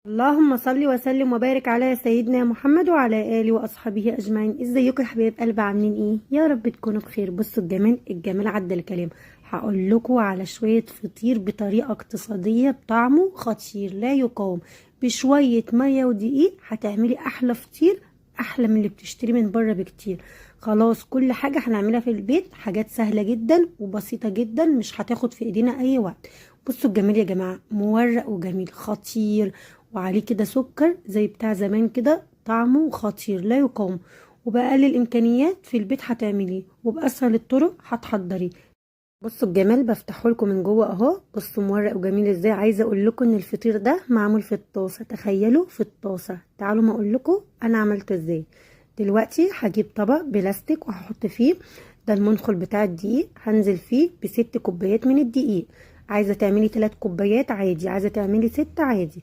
اللهم صل وسلم وبارك على سيدنا محمد وعلى آله وأصحابه أجمعين. ازيكم يا حبايب قلب؟ عاملين ايه؟ يا رب تكونوا بخير. بصوا الجمال، الجمال عدى الكلام. هقول لكم على شوية فطير بطريقة اقتصادية بطعمه خطير لا يقاوم. بشوية مية ودقيق هتعملي أحلى فطير، أحلى من اللي بتشتري من بره بكتير. خلاص كل حاجة هنعملها في البيت، حاجات سهلة جدا وبسيطة جدا، مش هتاخد في ايدينا أي وقت. بصوا الجميل يا جماعة، مورق وجميل خطير، وعليه كده سكر زي بتاع زمان كده، طعمه خطير لا يقاوم. وبأقل الإمكانيات في البيت هتعمليه، وبأسهل الطرق هتحضريه. بصوا الجمال، بفتحه لكم من جوه اهو. بصوا مورق وجميل ازاي. عايزه اقول لكم ان الفطير ده معمول في الطاسه، تخيلوا في الطاسه. تعالوا ما اقول لكم انا عملته ازاي. دلوقتي هجيب طبق بلاستيك وهحط فيه ده المنخل بتاع الدقيق، هنزل فيه ب6 كوبايات من الدقيق. عايزه تعملي 3 كوبايات عادي، عايزه تعملي 6 عادي.